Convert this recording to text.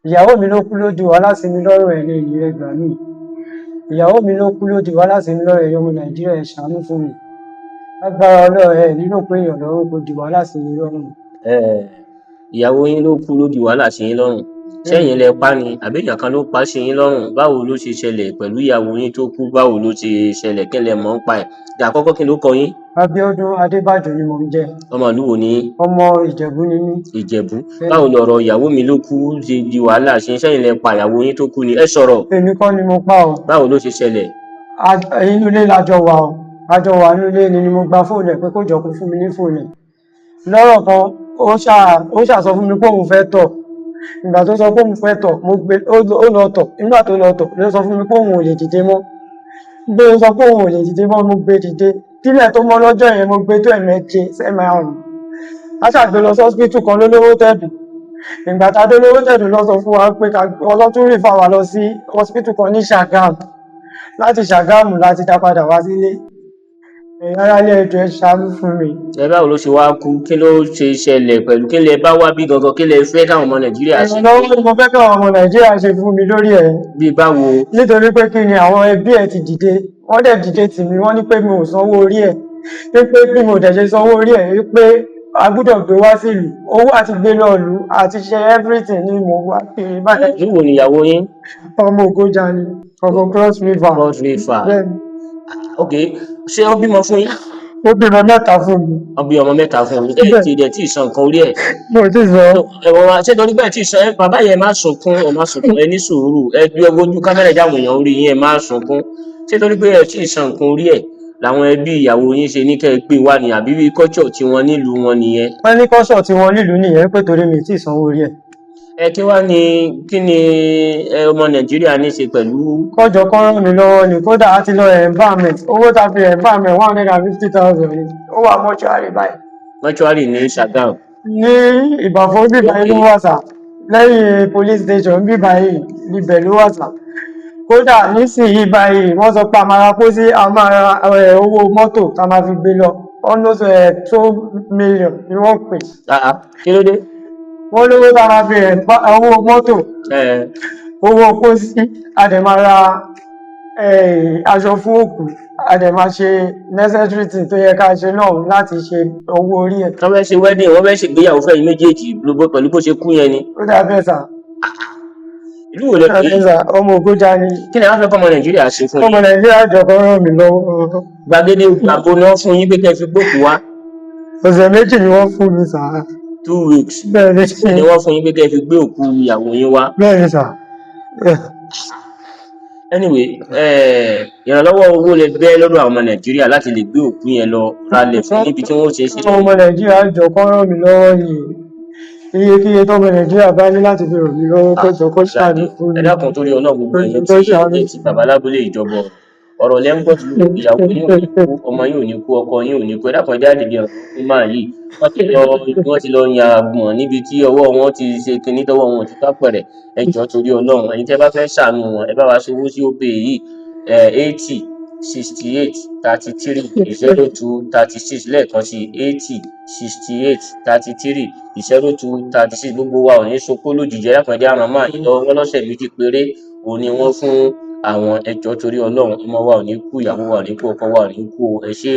Ìyàwó mi ló kú lójú wa láti mi lọ́rùn. Ẹ̀ ní ìyẹn gbà mí. Ìyàwó mi ló kú lójú wa láti mi lọ́rùn. Ẹ̀yọ́ ọmọ Nàìjíríà, ẹ̀ ṣàánú fún mi. Lágbára Ọlọ́run, ẹ̀ nílò pé èèyàn lọ́rùn kò di wàhálà sí mi lọ́rùn. Ìyàwó yín ló kú ló di wàhálà sí yín lọ́rùn. Ṣẹ́yìn lẹ pa ni àbí èèyàn kan ló pa á sí yín lọ́rùn? Báwo ló ṣe ṣẹlẹ̀ pẹ̀lú ìyàwó yín tó kú? Báwo ló ṣe ṣẹlẹ̀? Kí lẹ mọ̀ nípa ẹ̀? Àkọ́kọ́, kí ló kọ yín? Abíọ́dún Adébájọ ni mò ń jẹ́. Ọmọ ìlú wo ni yín? Ọmọ Ìjẹ̀bú ni mí. Ìjẹ̀bú. Báwo lọ̀rọ̀ ìyàwó mi ló kú ṣe di wàhálà sí? Ṣẹ́yìn lẹ pa ìyàwó yín tó kú ni? Ẹ sọ̀rọ̀. Èmi kọ́ ni mo pa o. Báwo ló ṣe ṣẹlẹ̀? Inú ilé la jọ wà o. A jọ wà nínú ilé ni mo gba fóònù ẹ̀ pé kó jọ kó fún mi ní fóònù ẹ̀. Lọ́rọ̀ kan, ó ṣáà sọ fún mi pé òun fẹ́ tọ̀. Ìgbà tó sọ pé òun fẹ́ tọ̀, mo gbé ó lọ tọ̀. Nígbà tó lọ tọ̀ ló sọ fún mi pé òun ò lè dìde mọ́. Bí ó sọ pé òun ò lè dìde mọ́, mo gbé dìde. Kílẹ̀ tó mọ́ lọ́jọ́ yẹn, mo gbé tó ẹ̀mẹ́je sẹ́márùn. A ṣàgbé lọ sí hospital kan lólówó tẹ̀dù. Ìgbà tá a dé Olówó Tẹ̀dù, lọ sọ fún wa pé ọlọ́tún refer wa lọ sí hospital kan ní Ṣàgámù. Láti Ṣàgámù láti dá padà wá sílé. Ẹ̀yin aráalé, ẹ jọ̀ọ́, ẹ ṣàánú fún mi. Ẹ báwo ló ṣe wá kú? Kí ló ṣe ṣẹlẹ̀ pẹ̀lú? Kí lẹ bá wá bí gangan? Kí lẹ fẹ́ káwọn ọmọ Nàìjíríà ṣe? Ìrànlọ́wọ́ ni mo fẹ́ káwọn ọmọ Nàìjíríà ṣe fún mi lórí ẹ̀. Bí báwo? Nítorí pé kí ni, àwọn ẹbí ẹ̀ ti dìde, wọ́n dẹ̀ dìde tì mí. Wọ́n ní pé mi ò sanwó orí ẹ̀, wípé bí mo dẹ̀ ṣe sanwó orí ẹ̀, wípé a gbúdọ̀ gbé wá sílùú. Owó àti gbé lọ́ọ̀lù àti ṣe everything ni mo wá kiri báyìí. Ìlú wo nìyàwó yín? Ọmọ Ògójà ni, ọmọ Cross River. Cross River. Bẹ́ẹ̀ni. Ok, ṣé ó bímọ fún yín? Ó bímọ mẹ́ta fún mi. Wọ́n bí ọmọ mẹ́ta fún yín. Ẹ ti dẹ̀ tí ì san nǹkan orí ẹ̀? Mo ti sọ. Ẹ̀wọ̀n wa ṣé torí bẹ́ẹ̀ tí ì san ẹ? Bàbá yẹn, má sunkún, ẹ má sunkún, ẹ ní sùúrù. Ẹ gbé ojú kámẹ́rà jáwọn èèyàn orí yín, ẹ má sunkún. Ṣé torí pé ẹ tí ì san nǹkan orí ẹ̀ làwọn ẹbí ìyàwó yín ṣe ní kẹ́ ẹ gbé wá ni, àbí bí culture tí wọ́n nílùú wọn nìyẹn? Wọ́n ní culture tí wọ́n nílùú nìyẹn, pé torí mi tí ì sanwó orí ẹ̀. Ẹ kí wá ní kí ni ẹ ọmọ Nàìjíríà ní ṣe pẹ̀lú? Kọjọ kọ́ ràn mí lọ́wọ́ ni. Kódà a ti lọ embalmment. Owó tá a fi embalmment, 150,000 ni. Ó wà mọ́ṣúárì báyìí. Mọ́ṣúárì ní Ṣàgámù? Ní Ìbàfọ́ bíbá yìí ló wà sà, lẹ́yìn police station bíbá yìí níbẹ̀ ló wà sà. Kódà nísìnyí báyìí, wọ́n sọ pé a máa ra pósí, a máa ra owó mọ́tò tá a máa fi gbé lọ, almost 2 million ni wọ́n pè. Ah ah, kí ló dé? Wọ́n lówó tá a máa fi owó mọ́tò, owó pósí, a dẹ̀ máa ra aṣọ fún òkú, a dẹ̀ máa ṣe necessary thing tó yẹ ká ṣe náà láti ṣe owó orí ẹ̀. Wọ́n fẹ́ ṣe wedding, wọ́n fẹ́ ṣègbéyàwó fẹ́yìn méjèèjì pẹ̀lú bó ṣe kú yẹn ni? Ó dà bẹ́ẹ̀ sà. Ìlú wo lẹ Ó dà pè é? bẹ́ẹ̀ sà, ọmọ Ògójà ni. Kí ni àwọn fẹ́ kọ́mọ Nàìjíríà ṣe fún Ọmọ yín? Nàìjíríà jọ̀ọ́, ràn mí lọ́wọ́. Gbàgede gbàgbó ni wọ́n fún yín pé kẹ́ ẹ fi gbókùú wá? Ọ̀sẹ̀ 2 ni wọ́n fún mi sà. 2 weeks? Bẹ́ẹ̀ ni. Ni wọ́n fún yín pé kẹ́ ẹ fi gbé òkú ìyàwó yín wá? Bẹ́ẹ̀ ni sà. Anyway, ìrànlọ́wọ́ owó lè bẹ́ lọ́dọ̀ àwọn ọmọ Nàìjíríà láti lè gbé òkú yẹn lọ ralẹ̀ fún níbi tí wọ́n ṣe é sí. Ọmọ Nàìjíríà jọ̀ọ́, kó ràn mí lọ́wọ́ ni. Iyekíye tọ́mọ Nàìjíríà bá ní láti fi ràn mí lọ́wọ́, kó jọ̀ọ́ kó ṣàánú fún Ẹ mi. dákun, torí Ọlọ́run, gbogbo ẹ̀yin Kó tí ṣàánú. ẹ ti bàbá lábúlé ìjọba ọ̀rọ̀ lẹ́ ń gbọ́ tí ìyàwó yín ò ní kú, ọmọ yín ò ní kú, ọkọ yín ò ní kú. Ẹ dákun, ẹ jáde ní ọ̀rọ̀ fún máa yìí. Wọ́n ti lọ yan àgbọ̀n níbi tí ọwọ́ wọn ti ṣe kinní, tọwọ́ wọn ti kápẹ̀rẹ̀. Ẹ jọ̀ọ́, torí Ọlọ́run, ẹ̀yin tẹ́ bá fẹ́ ṣàánú wọn, ẹ bá wa ṣòwò sí Opay yìí, 8068330236. Lẹ́ẹ̀kan sí, 8068330236. Gbogbo wa ò ní sunkún lójijì. Ẹ dákun, ẹ jẹ́ á ràn máa yìí lọ́wọ́. Wọn lọ́sẹ̀ 2 péré òun ni wọ́n fún àwọn. Ẹ jọ̀ọ́, torí Ọlọ́run, ọmọ wa ò ní kú, ìyàwó wa ò ní kú, ọkọ wa ò ní kú o. Ẹ ṣé.